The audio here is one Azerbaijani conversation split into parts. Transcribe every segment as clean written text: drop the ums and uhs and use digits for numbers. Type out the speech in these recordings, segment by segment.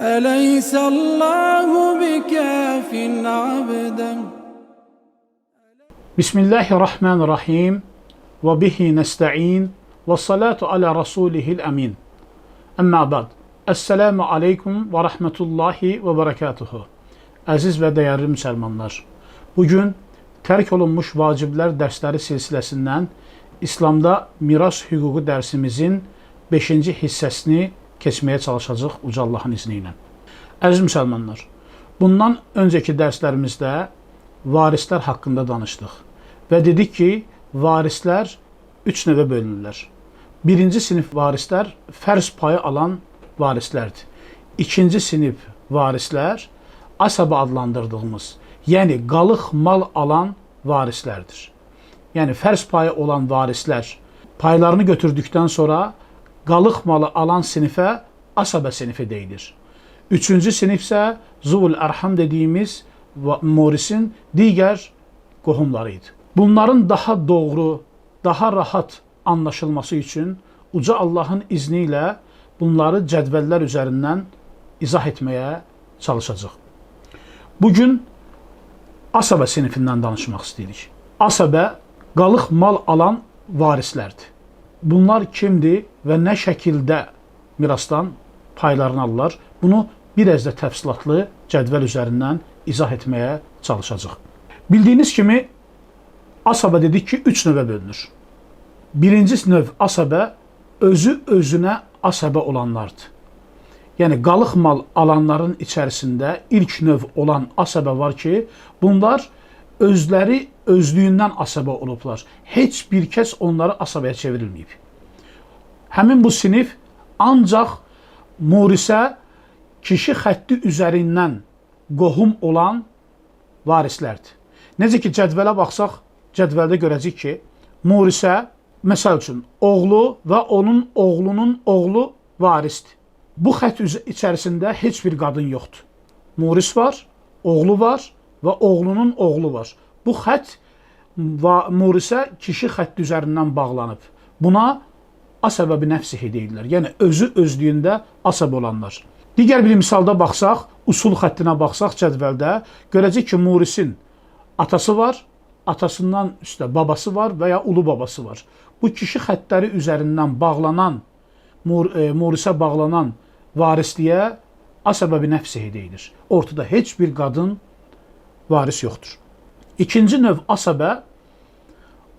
أليس الله بكاف عبده؟ Bismillahirrahmanirrahim ve bihi nesta'in ve salatu ala rasulihil amin. Əmmə ba'd. Esselamu aleykum ve rahmetullahi ve berekatuhu. Əziz və dəyərli müsəlmanlar, bugün tərk olunmuş vaciblər dərsləri silsiləsindən İslamda miras hüququ dərsimizin 5-ci hissəsini keçməyə çalışacağıq Uca Allahın izni ilə. Əziz müsəlmanlar, bundan öncəki dərslərimizdə varislər haqqında danışdıq və dedik ki, varislər 3 növə bölünürlər. Birinci sinif varislər fərz payı alan varislərdir. İkinci sinif varislər asaba adlandırdığımız, yəni qalıq mal alan varislərdir. Yəni fərz payı olan varislər paylarını götürdükdən sonra qalıq malı alan sinifə asaba sinifi deyilir. Üçüncü sinif isə zuvul ərham dediyimiz murisin digər qohumları idi. Bunların daha doğru, daha rahat anlaşılması üçün Uca Allahın izni ilə bunları cədvəllər üzərindən izah etməyə çalışacağıq. Bugün asaba sinifindən danışmaq istəyirik. Asaba qalıq mal alan varislərdir. Bunlar kimdir və nə şəkildə mirasdan paylarını alırlar? Bunu biraz da təfsilatlı cədvəl üzərindən izah etməyə çalışacağıq. Bildiyiniz kimi asaba dedik ki, 3 növə bölünür. Birinci növ asaba özü özünə asaba olanlardır. Yəni qalıq mal alanların içərisində ilk növ olan asaba var ki, bunlar özləri özlüyündən asaba olublar. Heç bir kəs onları asabaya çevrilməyib. Həmin bu sinif ancaq murisə kişi xətti üzərindən qohum olan varislərdir. Necə ki cədvələ baxsaq, cədvəldə görəcəyik ki, murisə məsəl üçün oğlu və onun oğlunun oğlu varisdir. Bu xətt içərisində heç bir qadın yoxdur. Muris var, oğlu var və oğlunun oğlu var. Bu xətt murisə kişi xətti üzərindən bağlanıb. Buna asaba bi nəfsihi deyirlər. Yəni özü özlüyündə asab olanlar. Digər bir misalda baxsaq, usul xəttinə baxsaq cədvəldə görəcəyik ki, murisin atası var, atasından üstə babası var və ya ulu babası var. Bu kişi xəttləri üzərindən bağlanan, murisə bağlanan varisliyə asaba bi nəfsihi deyilir. Ortada heç bir qadın varis yoxdur. İkinci növ asaba,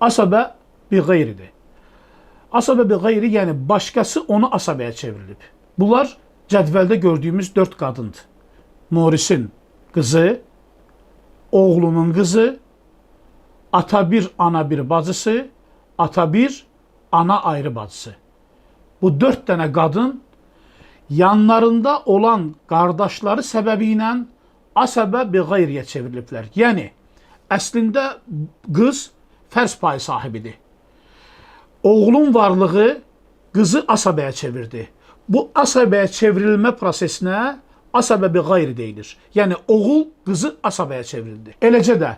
asaba bi qeyridir. Asaba bi qeyri, yəni başqası onu asabaya çevrilib. Bunlar cədvəldə gördüyümüz 4 qadındır. Murisin qızı, oğlunun qızı, ata bir, ana bir bacısı, ata bir, ana ayrı bacısı. Bu 4 dənə qadın yanlarında olan qardaşları səbəbi ilə asaba bi qeyriyə çevriliblər. Yəni əslində qız fərz payı sahibidir. Oğlun varlığı qızı asabaya çevirdi. Bu asabaya çevrilmə prosesinə asaba bi qeyri deyilir. Yəni oğul qızı asabaya çevrildi. Eləcə də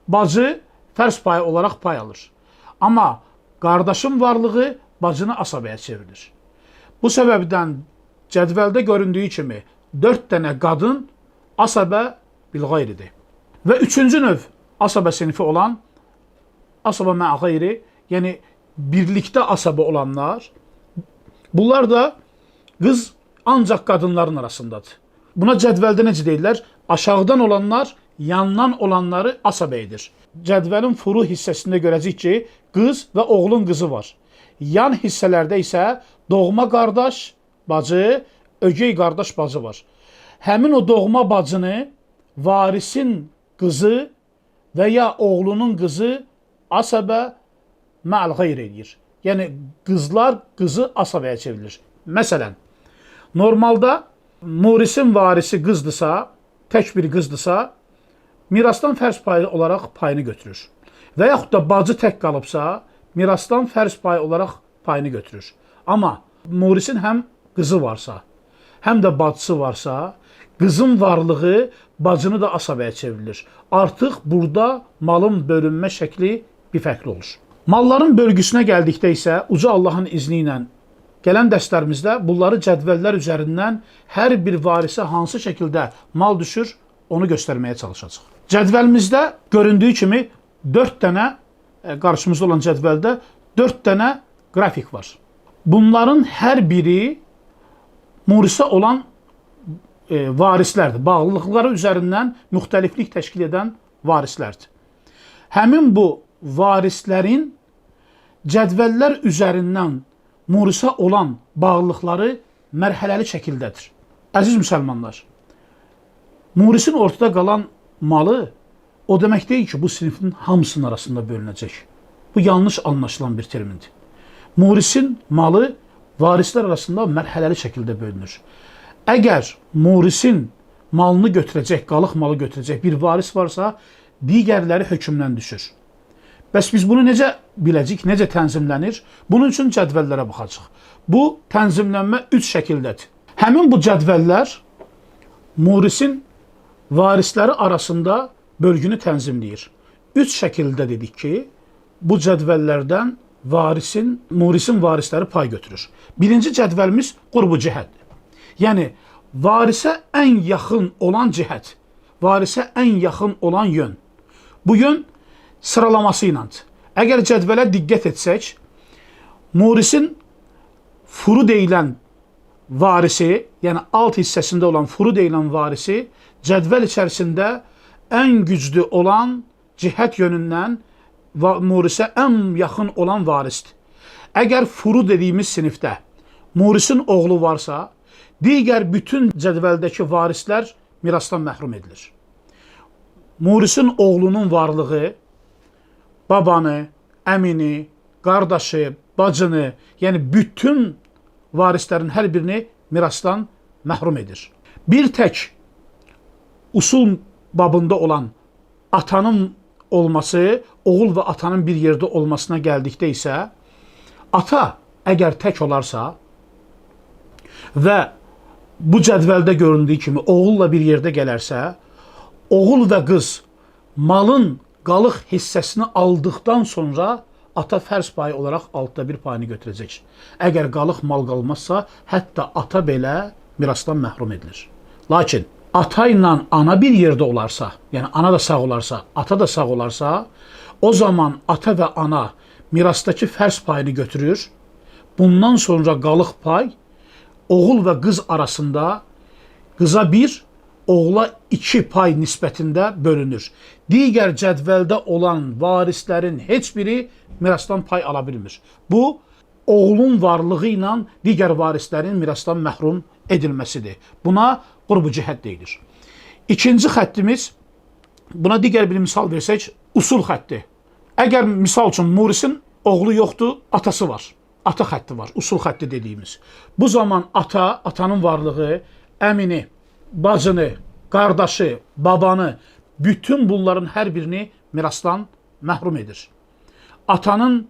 bacı fərz payı olaraq pay alır. Amma qardaşın varlığı bacını asabaya çevrilir. Bu səbəbdən cədvəldə göründüyü kimi 4 dənə qadın asaba bil qeyridir. Və üçüncü növ asaba sinifi olan asaba mə'a qeyri, yəni birlikdə asaba olanlar, bunlar da qız ancaq qadınların arasındadır. Buna cədvəldə necə deyirlər? Aşağıdan olanlar yandan olanları asaba edir. Cədvəlin furu hissəsində görəcəyik ki, qız və oğlun qızı var. Yan hissələrdə isə doğma qardaş, bacı, ögey qardaş bacı var. Həmin o doğma bacını varisin qızı və ya oğlunun qızı asaba mə'l qeyr eləyir. Yəni qızlar qızı asabaya çevrilir. Məsələn, normalda murisin varisi qızdırsa, tək bir qızdırsa, mirasdan fərz payı olaraq payını götürür. Və yaxud da bacı tək qalıbsa, mirasdan fərz payı olaraq payını götürür. Amma murisin həm qızı varsa, həm də bacısı varsa, qızın varlığı bacını da asabaya çevrilir. Artıq burada malın bölünmə şəkli bir fərqli olur. Malların bölgüsünə gəldikdə isə Uca Allahın izni ilə Gələn dərslərimizdə bunları cədvəllər üzərindən hər bir varisə hansı şəkildə mal düşür, onu göstərməyə çalışacağıq. Cədvəlimizdə göründüyü kimi 4 dənə qarşımızda olan cədvəldə 4 dənə qrafik var. Bunların hər biri murisə olan varislərdir. Bağlılıqları üzərindən müxtəliflik təşkil edən varislərdir. Həmin bu varislərin cədvəllər üzərindən murisə olan bağlılıqları mərhələli şəkildədir. Əziz müsəlmanlar, murisin ortada qalan malı o demək deyil ki, bu sinifin hamısının arasında bölünəcək. Bu yanlış anlaşılan bir termindir. Murisin malı varislər arasında mərhələli şəkildə bölünür. Əgər murisin malını götürəcək, qalıq malı götürəcək bir varis varsa, digərləri hökmdən düşür. Bəs biz bunu necə biləcik, necə tənzimlənir? Bunun üçün cədvəllərə baxacaq. Bu tənzimlənmə 3 şəkildədir. Həmin bu cədvəllər murisin varisləri arasında bölgünü tənzimləyir. 3 şəkildə dedik ki, bu cədvəllərdən murisin varisləri pay götürür. Birinci cədvəlimiz qurbu cihətdir. Yəni, varisə ən yaxın olan cihət, varisə ən yaxın olan yön. Bu yön sıralaması ilandır. Əgər cədvələ diqqət etsək, murisin furu deyilən varisi, yəni alt hissəsində olan furu deyilən varisi cədvəl içərisində ən güclü olan cihət yönündən murisə ən yaxın olan varisdir. Əgər furu dediyimiz sinifdə murisin oğlu varsa, digər bütün cədvəldəki varislər mirasdan məhrum edilir. Murisin oğlunun varlığı babanı, əmini, qardaşı, bacını, yəni bütün varislərin hər birini mirasdan məhrum edir. Bir tək usul babında olan atanın olması, oğul və atanın bir yerdə olmasına gəldikdə isə, ata əgər tək olarsa və bu cədvəldə göründüyü kimi oğulla bir yerdə gələrsə, oğul və qız malın qalıq hissəsini aldıqdan sonra ata fərz payı olaraq 1/6 payını götürəcək. Əgər qalıq mal qalmazsa, hətta ata belə mirasdan məhrum edilir. Lakin ata ilə ana bir yerdə olarsa, yəni ana da sağ olarsa, ata da sağ olarsa, o zaman ata və ana mirasdakı fərz payını götürür. Bundan sonra qalıq pay oğul və qız arasında qıza 1, oğula 2 pay nisbətində bölünür. Digər cədvəldə olan varislərin heç biri mirasdan pay ala bilmir. Bu, oğlun varlığı ilə digər varislərin mirasdan məhrum edilməsidir. Buna qurbu cihət deyilir. İkinci xəttimiz, buna digər bir misal versək, usul xətti. Əgər misal üçün murisin oğlu yoxdur, atası var. Ata xətti var, usul xətti dediyimiz. Bu zaman ata, atanın varlığı, əmini, bacını, qardaşı, babanı, bütün bunların hər birini mirasdan məhrum edir. Atanın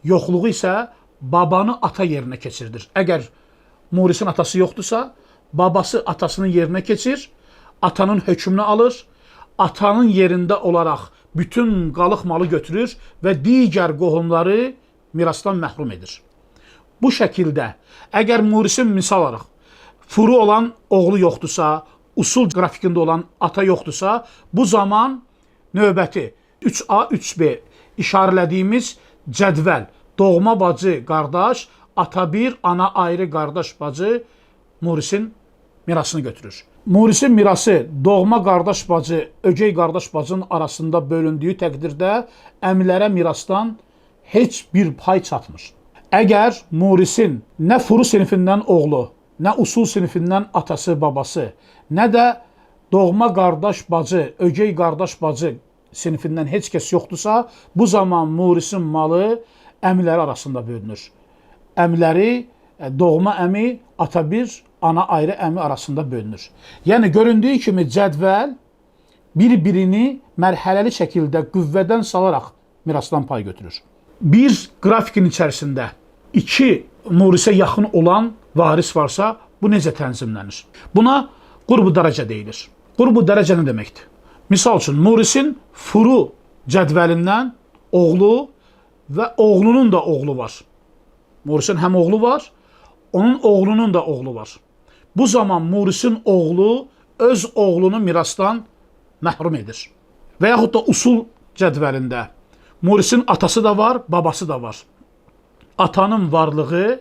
yoxluğu isə babanı ata yerinə keçirdir. Əgər murisin atası yoxdursa, babası atasının yerinə keçir, atanın hökmünü alır, atanın yerində olaraq bütün qalıq malı götürür və digər qohumları mirasdan məhrum edir. Bu şəkildə, əgər murisin misal olaraq furu olan oğlu yoxdursa, usul qrafikində olan ata yoxdursa, bu zaman növbəti 3A, 3B işarələdiyimiz cədvəl, doğma bacı, qardaş, ata bir, ana ayrı, qardaş, bacı murisin mirasını götürür. Murisin mirası doğma qardaş bacı, ögey qardaş bacının arasında bölündüyü təqdirdə əmilərə mirasdan heç bir pay çatmır. Əgər murisin nə furu sinifindən oğlu, nə usul sinifindən atası, babası, nə də doğma qardaş bacı, ögey qardaş bacı sinifindən heç kəs yoxdursa, bu zaman murisin malı əmiləri arasında bölünür. Əmiləri, doğma əmi, ata bir, ana ayrı əmi arasında bölünür. Yəni, göründüyü kimi cədvəl bir-birini mərhələli şəkildə qüvvədən salaraq mirasdan pay götürür. Bir qrafikin içərisində iki murisə yaxın olan varis varsa, bu necə tənzimlənir? Buna qurbu dərəcə deyilir. Qurbu dərəcə nə deməkdir? Misal üçün, murisin furu cədvəlindən oğlu və oğlunun da oğlu var. Murisin həm oğlu var, Onun oğlunun da oğlu var. Bu zaman murisin oğlu öz oğlunu mirasdan məhrum edir. Və yaxud da usul cədvəlində murisin atası da var, babası da var. Atanın varlığı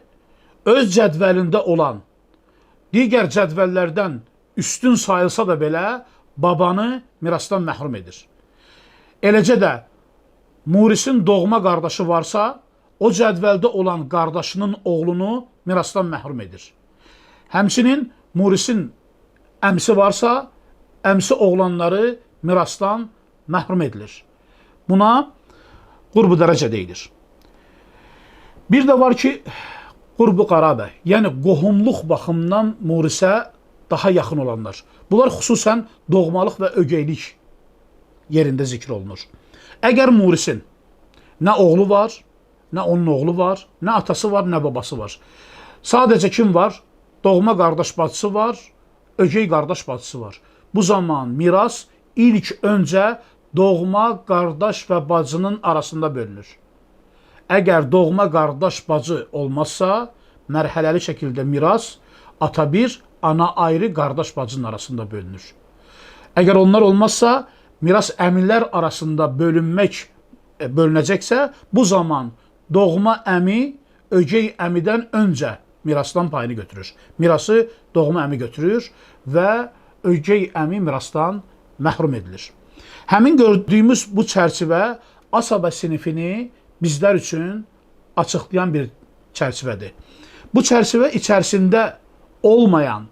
öz cədvəlində olan digər cədvəllərdən üstün sayılsa da belə babanı mirasdan məhrum edir. Eləcə də murisin doğma qardaşı varsa, o cədvəldə olan qardaşının oğlunu mirasdan məhrum edir. Həmçinin murisin əmsi varsa, əmsi oğlanları mirasdan məhrum edilir. Buna qurbu dərəcə deyilir. Bir də var ki, qurbu qarabə, yəni qohumluq baxımından murisə daha yaxın olanlar. Bunlar xüsusən doğmalıq və ögeylik yerində zikr olunur. Əgər murisin nə oğlu var, nə onun oğlu var, nə atası var, nə babası var. Sadəcə kim var? Doğma qardaş bacısı var, ögey qardaş bacısı var. Bu zaman miras ilk öncə doğma qardaş və bacının arasında bölünür. Əgər doğma qardaş bacı olmazsa, mərhələli şəkildə miras ata bir, ana ayrı qardaş bacının arasında bölünür. Əgər onlar olmazsa, miras əmilər arasında bölünəcəksə, bu zaman doğma əmi ögey əmidən öncə mirasdan payını götürür. Mirası doğma əmi götürür və ögey əmi mirasdan məhrum edilir. Həmin gördüyümüz bu çərçivə asabə sinifini bizlər üçün açıqlayan bir çərçivədir. Bu çərçivə içərisində olmayan,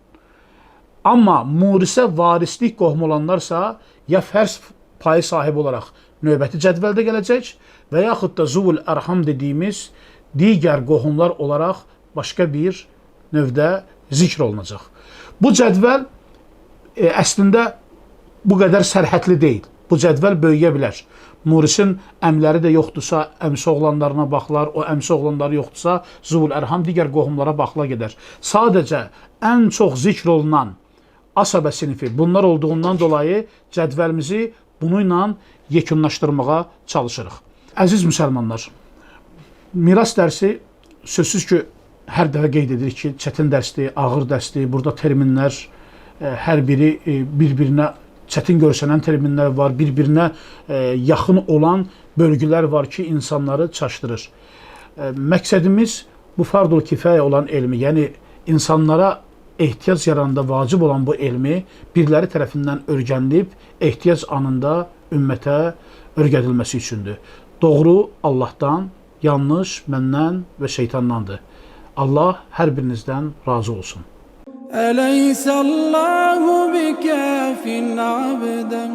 amma murisə varislik qohumu olanlarsa ya fərz payı sahibi olaraq növbəti cədvəldə gələcək və yaxud da zuvul ərham dediyimiz digər qohumlar olaraq başqa bir növdə zikr olunacaq. Bu cədvəl əslində bu qədər sərhədli deyil. Bu cədvəl böyüyə bilər. Murisin əmləri də yoxdursa, əmsi oğlanlarına baxılar, o əmsi oğlanları yoxdursa, zuvul ərham digər qohumlara baxıla gedər. Sadəcə ən çox zikr olunan asabə sinifi bunlar olduğundan dolayı cədvəlimizi bununla yekunlaşdırmağa çalışırıq. Əziz müsəlmanlar, miras dərsi sözsüz ki, hər dəfə qeyd edirik ki, çətin dərsdir, ağır dərsdir. Burada terminlər hər biri bir-birinə çətin görsənən terminlər var, bir-birinə yaxın olan bölgülər var ki, insanları çaşdırır. Məqsədimiz bu fardul kifayə olan elmi, yəni insanlara ehtiyac yaranda vacib olan bu elmi biriləri tərəfindən öyrənilib, ehtiyac anında ümmətə öyrədilməsi üçündür. Doğru Allahdan, yanlış məndən və şeytandandır. Allah hər birinizdən razı olsun. Əleysə Allahu bikafin abdən.